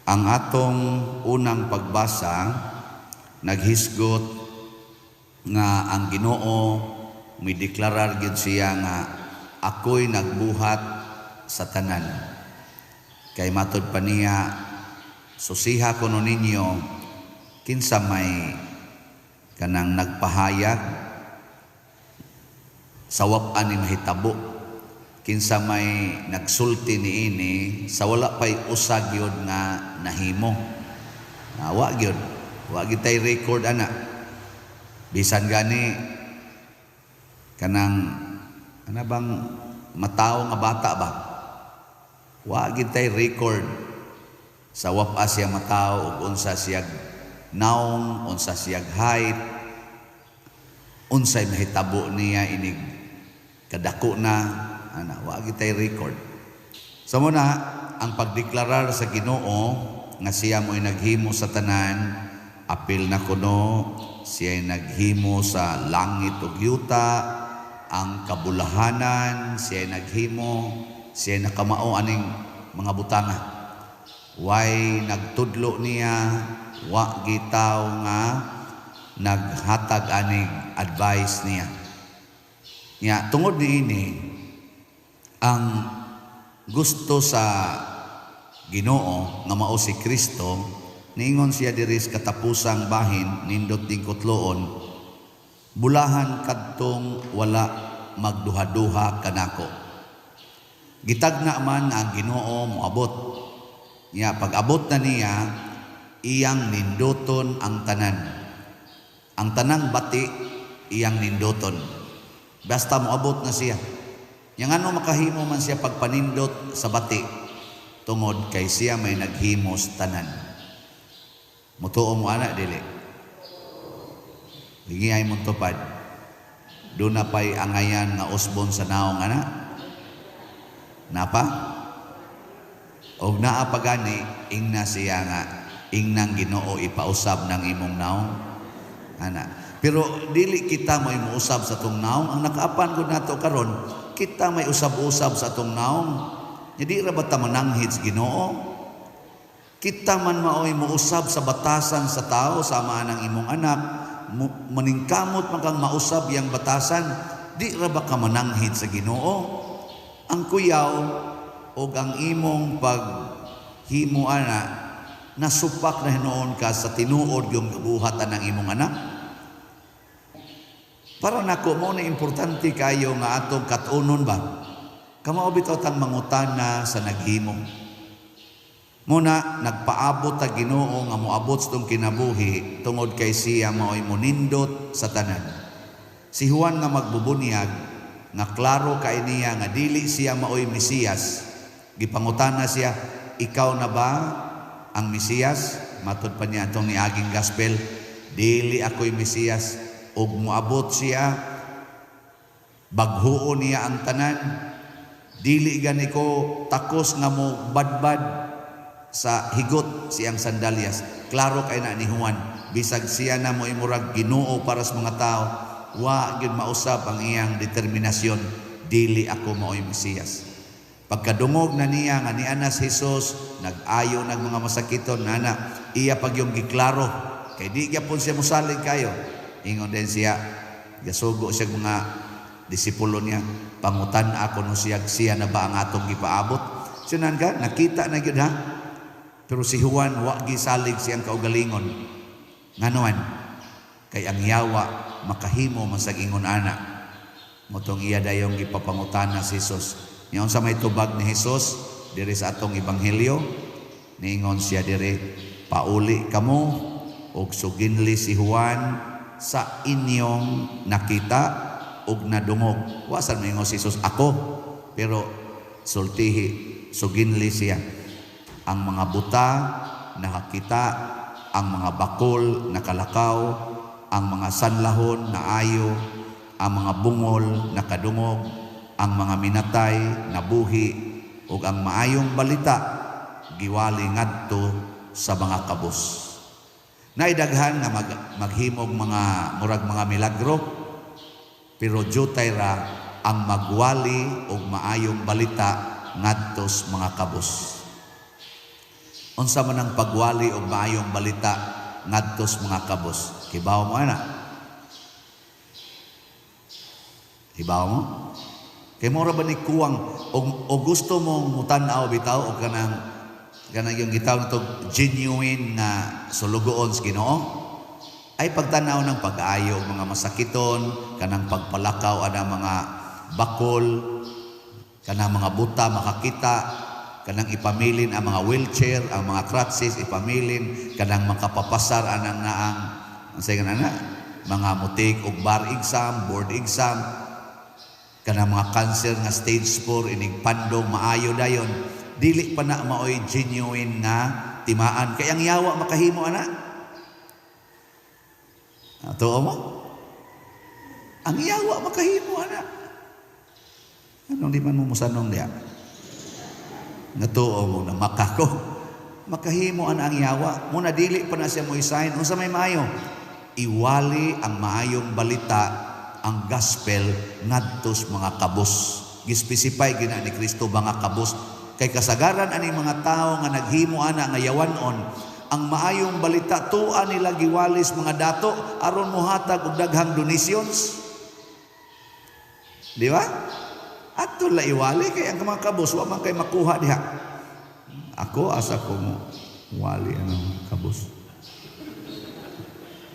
Ang atong unang pagbasa naghisgot nga ang Ginoo mideklarar gyud siya nga ako'y nagbuhat sa tanan. Kay matod pa niya, susiha kuno ninyo kinsa may kanang nagpahayag sa wap-an ni mahitabo, kinsa may nagsulti niini sa wala pay usa gyud nga nahimo. Wa gyud, wa gyud tay record ana. Bisan gani kanang ana bang matawo nga bata ba, wa gyud tay record sa wap-a siya matawo ug unsa siya naong, unsa siya height, unsay mahitabo niya inig kadako na ana, wa gyud tay record. So mao na ang pagdeklarar sa Ginoo nga siya mo'y naghimo sa tanan, apil na kuno siya naghimo sa langit ug yuta, ang kabulahanan, siya naghimo, siya nakamao aning mga butanga. Way nagtudlo niya, wa gitaw nga naghatag aning advice niya. Nya tungod niini, ang gusto sa Ginoo nga mao si Kristo, niingon siya diri sa katapusang bahin, nindot ding kutloon, bulahan kadtong wala magduha-duha kanako. Gitagna man nga ang Ginoo moabot. Nya pag abot na niya, iyang ninduton ang tanan. Ang tanang bati iyang ninduton. Basta moabot na siya. Nya ngano makahimo man siya pagpanindot sa bati? Tungod kay siya may naghimos tanan. Mutuo mo ana, dili? Lingiyay mong tupad. Duna pa'y angayan nga usbon sa naong ana? Napa? Og naa pa gani, ingna siya nga ingnang Ginoo ipausab ng imong naong. Ana. Pero dili kita may muusab sa atong naong. Ang nakaapan gud nato karon, kita may usab-usab sa atong naong. Hindi ra ba ta mananghid sa Ginoo? Kita man maoy muusab sa batasan sa tao sama ng imong anak, maningkamot man kang mausab yang batasan, di ra ba ka mananghid sa Ginoo? Ang kuyaw og ang imong paghimo ana, nasupak na hinuon ka sa tinuod yung buhatan ng imong anak. Para nako mo na importante kayo nga atong katunon ba? Kamao bitaw tang mangutana sa naghimo. Muna nagpaabot ta Ginoo nga moabot sa tong kinabuhi tungod kay siya mao'y monindot sa tanan. Si Juan nga magbubunyag nga klaro kay niya nga dili siya mao'y Mesiyas. Gipangutana siya, "Ikaw na ba ang Mesiyas?" Matod pa niya atong niaging gospel, "Dili ako'y Mesiyas." Ug moabot siya, baghuon niya ang tanan. Dili gani ko takos nga mo badbad sa higot siyang sandalyas. Klaro kay na ni Juan, bisag siya na mo imurag Ginoo para sa mga tao, wa gyud mausab ang iyang determinasyon, dili ako mao'y Mesiyas. Pagkadungog na niya nga ni Anas Jesus, nag-ayo nag mga masakiton nana, iya pag yung giklaro, kay di gyapon siya mosalig kayo. Ingon din siya, gasugo siya mga disipulo niya, pangutan ako no siya, siya na ba ang atong gipaabot? Sunan ka, nakita na gyud ha. Pero si Juan, wa gisalig siyang kaugalingon. Nganuan? Kay ang yawa makahimo man sa ingon ana. Motong iya dayong gipapangutana si Jesus. Nya unsa may tubag ni Jesus diri sa atong ebanghelyo? Niingon siya diri, pauli kamo og suginli si Juan sa inyong nakita ug nadungog. Wa sad moingon si Jesus ako, pero sultihi, suginli siya. Ang mga buta nakakita, ang mga bakol nakalakaw, ang mga sanlahon naayo, ang mga bungol nakadungog, ang mga minatay nabuhi, ug ang maayong balita giwali ngadto sa mga kabus. Naidaghan nga maghimog mga murag mga milagro, pero jutay ra ang magwali og maayong balita ngadto sa mga kabus. Unsa man ang pagwali og maayong balita ngadto sa mga kabos? Kibaw mo ana? Kibaw mo? Kay mura ba ni kuwang og gusto mong mutan-aw bitaw og kanang kanang yung gitawag nato genuine nga sulugoon sa Ginoo? Ay pagtanaw ng pag-ayo og mga masakiton, kanang pagpalakaw ana mga bakol, kanang mga buta makakita, kanang ipamilin ang mga wheelchair, ang mga crutches ipamilin, kanang makapapasar anang naang unsay nga na mga mutik og bar exam, board exam, kanang mga cancer nga stage 4 inig pandong maayo dayon, dili pa na maoy genuine nga timaan kay ang yawa makahimo ana. Tuo mo? Ang yawa makahimo ana. Anong di man mo musanong diya? Natuo mo na makako. Makahimo ana ang yawa. Muna dili pa na siya mo isign. Unsa may maayo? Iwali ang maayong balita, ang gospel ngadto sa mga kabos. Gispesify gina ni Kristo mga kabos. Kay kasagaran ani mga tawo nga naghimo ana nga yawanon, ang maayong balita tuwa nila giwalis mga dato aron mohatag og daghang donations. Di ba? Adto la iwali kay ang mga kabos wa man kay makuha diha. Ako asa ko mo wali ang kabos.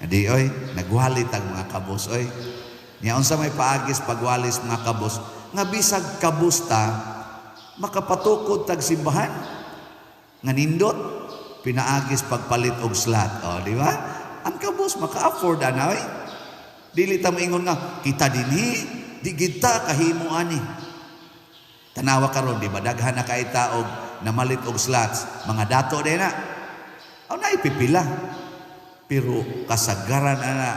Adi oy, nagwali tag mga kabos oy. Nya unsa may paagis pagwalis mga kabos nga bisag kabos ta makapatukod tag simbahan nga nindot pinaagis pagpalit og slot. O, di ba? Ang kabos maka-afford ana oy. Dili ta moingon nga kita dinhi di kita kahimo ani. Tanawa karon di ba daghan na kay ta og namalit og slots, mga dato din na. Aw naipipila. Pero kasagaran ana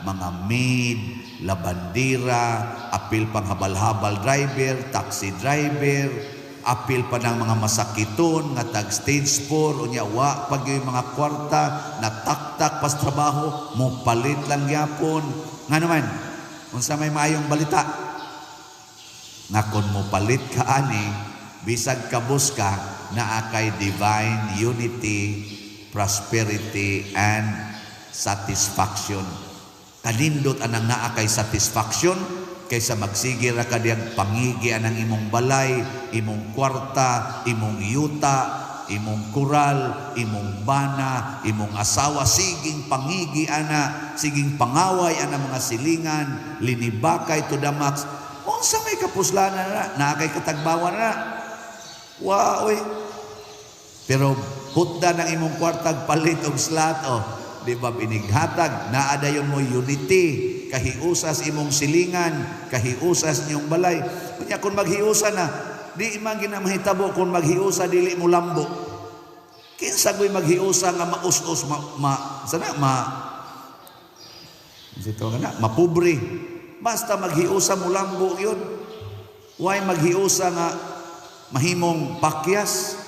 mga maid, labandira, apil pang habal-habal driver, taxi driver, apil pa ng mga masakiton nga tag stage 4 unya wa pag yung mga kwarta nataktak pas trabaho mo palit lang gyapon. Nga naman unsa may maayong balita nga kon mo palit ka ani bisag kabos ka naa kay divine unity, prosperity and satisfaction. Kanindot anang naa kay satisfaction kaysa magsige ra ka diyang pangigi anang imong balay, imong kwarta, imong yuta, imong kural, imong bana, imong asawa, siging pangigi ana, siging pangaway ana mga silingan, linibakay to the max. Unsa may kapuslanan na, naa kay katagbawan na. Wa oy. Pero hutda ng imong kwartag palit og slot oh. Di ba binighatag, naa dayon mo unity, kahiusas imong silingan, kahiusas inyong balay. Kunya kung maghiusa na, di man ginamahitabo kung maghiusa dili mo lambo. Kinsa goy maghiusa nga maus-us ma, ma sana ma sito ka na, mapobre. Basta maghiusa mo lambo yun. Why maghiusa nga mahimong pakyas?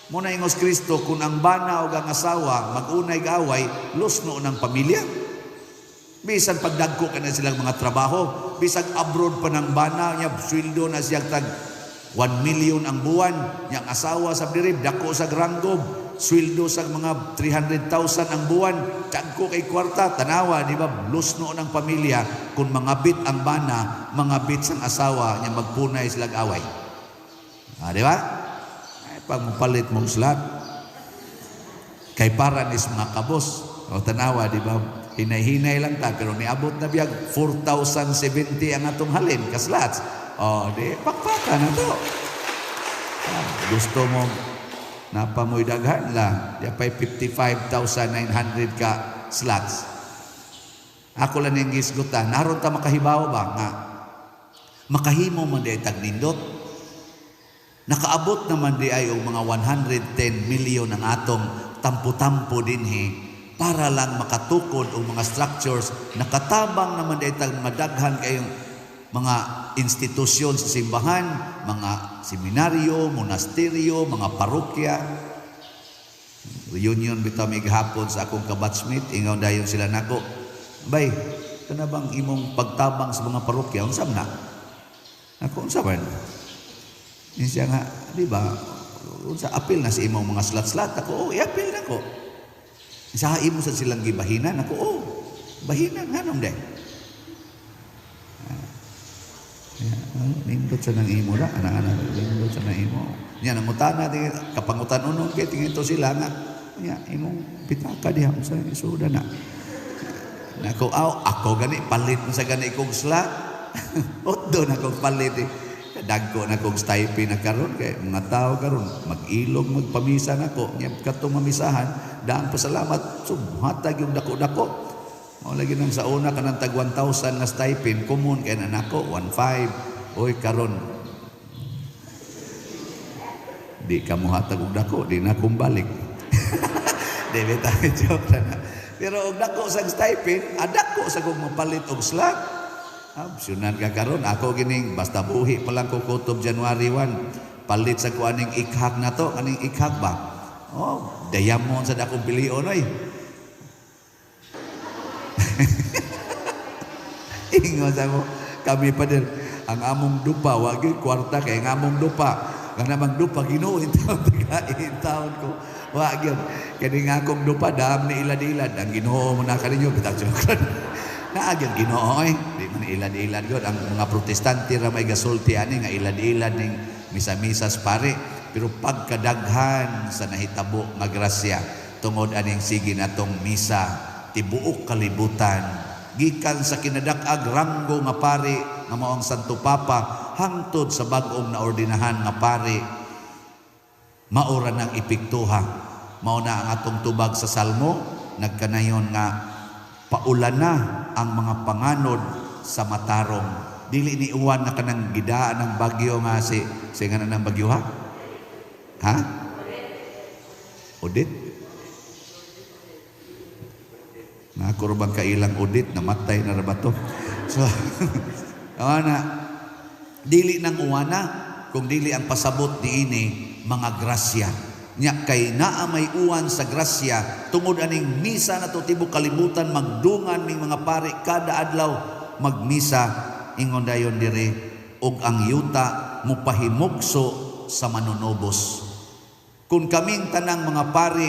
Muna ingos Kristo, kung ang bana o ang asawa mag-unay gaway, lusno ng pamilya. Bisan pagdagko ka na silang mga trabaho, bisag abroad pa ng bana niya, sweldo na siya tag 1 million ang buwan, niyang asawa sa dirib, dako sa granggob, sweldo sa mga 300,000 ang buwan, dagko kay kwarta, tanawa, di ba, lusno ng pamilya, kung mga bit ang bana, mga bit sang asawa, niya magpunay silang away. Ah, di ba? Ay, pag palit mong slot, kay para nis mga kabos, o tanawa, di ba, hinay-hinay lang ta, pero niabot na biyag 4,070 ang atong halin, kaslots. O, di, pakpaka na to. Ah, gusto mo, napamoy daghan lang, di pa'y 55,900 ka slots. Ako lang yung gisgutan, naroon ta makahibaw ba nga, makahimo man di ay tagnindot. Nakaabot naman di ay og mga 110 million ang atong tampo-tampo dinhi para lang makatukod og mga structures. Nakatabang naman di ay tag mga daghan kayong mga institusyon sa simbahan, mga seminaryo, monasteryo, mga parokya. Reunion bitaw mi gahapon sa akong kabatchmate, ingaw dayon sila nako. Bay, kana bang imong pagtabang sa mga parokya unsa man na? Ako unsa man? Siya nga, di ba? Unsa apil na sa imong mga slot-slot? Ako, oh, i-apil na ko. Sa imo sa silang gibahinan? Ako, oh, bahinan nganong day? Yeah, nindot sa nang imo ra, ana-ana, nindot sa nang imo. Nya nangutana tingin kapangutan unon kay tingin to sila nga nya imong pitaka diha sa isuda na. Nako, aw, ako gani palit sa gani kong slot. Otdo na kong palit eh. Dagko na kong stipend na karon kay mga tao karon mag-ilog magpamisa nako nya katong mamisahan daan pasalamat, so hatag yung dako-dako. Mao lagi nang sa una kanang tag 1,000 nga stipend, common kay na nako 1,500. Oy, karon di ka mohatag og dako, di na kong balik. Di bitaw, joke na. Pero og dako sa stipend, adako sa kong mapalit og slot. Opsyonan ka karon ako gining basta buhi pa lang ko kutob January 1, palit sa ko aning ikhak na to, aning ikhak ba? Oh, diamond sa dakong pilion oy. Ingon sa mo, kami pa din, ang among dupa, wagi kwarta kay ang among dupa. Kang namang dupa, Ginoo, taon tagain taon ko. Wagi, kani nga akong dupa, dam ni ilad-ilad. Ang Ginoo mo na kaninyo, bitag joke. Naagyan Ginoo eh. Di man ilad-ilad gyud. Ang mga Protestante ra may gasulti ani nga ilad-ilad ning misa-misas pare. Pero pagkadaghan sa nahitabo nga grasya tungod aning sige natong misa tibuok kalibutan, gikan sa kinadak-ag ranggo nga pare nga mao ang Santo Papa hangtod sa bag-ong naordinahan nga pare, maura nang epektuha. Mao na ang atong tubag sa Salmo, nagkanayon nga paulan na ang mga panganod sa matarong. Dili ni uwan na kanang gidaan ng bagyo nga si nga na ng bagyo ha? Ha? Odit? Nakurbang kailang Odit, namatay na ra ba to? So, ana, dili nang uwana, kung dili ang pasabot niini mga grasya. Nya kay naa may uwan sa grasya tungod aning misa na to tibuok kalibutan, magdungan ning mga pare kada adlaw magmisa, ingon dayon dire og ang yuta mopahimugso sa manunubos. Kung kaming tanang mga pare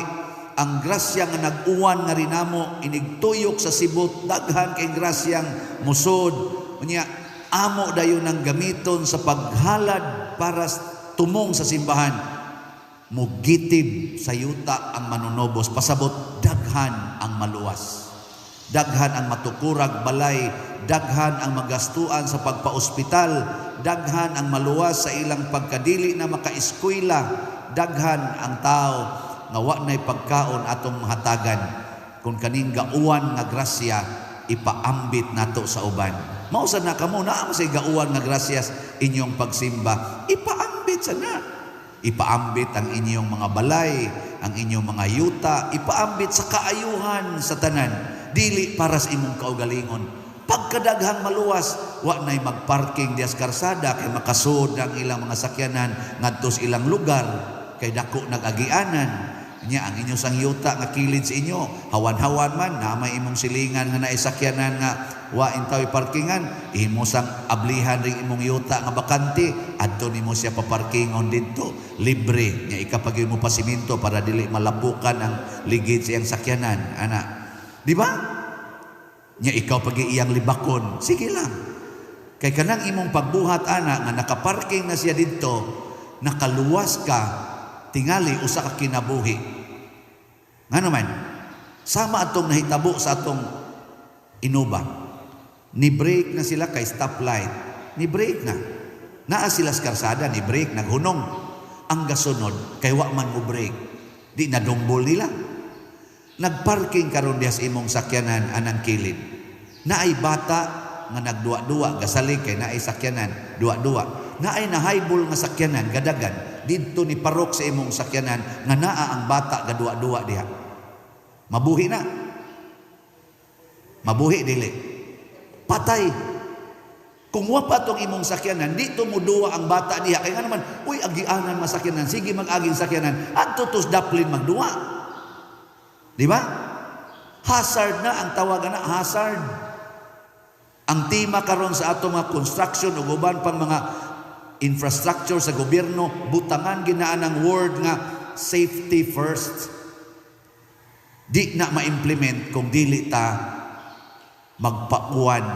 ang grasya nga nag-uwan nga rinamo inigtuyok sa sibot, daghan kay grasyang musod, unya amo dayon ang gamiton sa paghalad para tumong sa simbahan, mugitib sa yuta ang manunobos, pasabot daghan ang maluwas, daghan ang matukurag balay, daghan ang magastuan sa pagpaospital, daghan ang maluwas sa ilang pagkadili na makaeskwela, daghan ang tao nga wa na'y pagkaon atong mahatagan. Kung kaning gauwan nga grasya ipaambit nato sa uban. Mao sad na kamo naa say gauwan nga grasyas inyong pagsimba, ipaambit sa na. Ipaambit ang inyong mga balay, ang inyong mga yuta, ipaambit sa kaayuhan sa tanan, dili para sa imong kaugalingon. Pagkadaghang maluwas, wa na'y magparking dias karsada kay makasud ang ilang mga sakyanan ngadto sa ilang lugar kay dako nag-agianan. Nya ang inyo sang yuta nga kilid sa inyo, hawan-hawan man na may imong silingan nga naay sakyanan nga wa intaw parkingan, imo sang ablihan ring imong yuta nga bakante, adto nimo siya paparkingon didto, libre. Nya ikapag mo pasiminto para dili malapukan ang ligid sa iyang sakyanan, ana. Di ba? Nya ikaw pag iyang libakon, sige lang. Kay kanang imong pagbuhat ana nga nakaparking na siya didto, nakaluwas ka tingali usa ka kinabuhi. Ngano man, sama atong nahitabo sa atong Innova. Ni break na sila kay stoplight. Ni break na. Naa sila sa karsada, ni break, naghunong. Ang gasunod, kay wa man mo break. Di nadungbol nila. Nagparking karon diha sa imong sakyanan anang kilid. Naay bata nga nagduwa-duwa, gasalig kay naay sakyanan, duwa-duwa. Naay nahaybol nga sakyanan, gadagan. Didto ni parok sa imong sakyanan nga naa ang bata gaduwa-duwa diha. Mabuhi na. Mabuhi dili. Patay. Kung wa pa tong imong sakyanan, dito mo duwa ang bata diha. Kay nga naman, uy, agianan masakyanan, sige mag-aging sakyanan, adto tos daplin magduwa. Di ba? Hazard na ang tawagan na, hazard. Ang tema karon sa ato mga construction ug uban pang mga infrastructure sa gobyerno, butangan ginaan ang word nga "safety first." Di na ma-implement kung dili ta magpauwan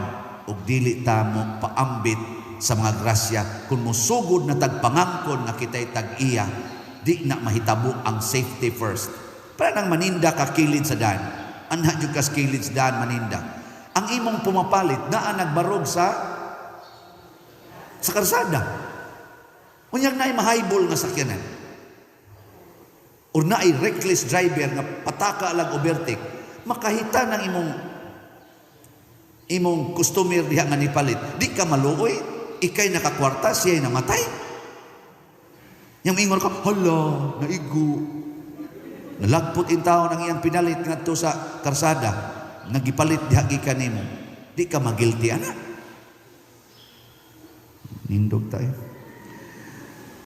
o dili ta mo paambit sa mga grasya. Kung musugod na tag pangangkon nga kita'y tag-iya, di na mahitabo ang safety first. Para nang maninda ka kilid sa daan. Anha jud kas kilid sa daan maninda. Ang imong pumapalit naa nagbarog sa karsada. Unyag naay mahaybol nga sakyanan. Or naay reckless driver nga pataka lang overtake. Makahita ng imong imong customer diha nga nipalit. Di ka maluoy, ikay nakakwarta, siya'y namatay. Yang ingon ka, "Hala, naigo." Nalagpot in tao ng iyang pinalit ngadto sa karsada. Nagipalit diha gikan nimo. Di ka magilty ana. Nindog tayo.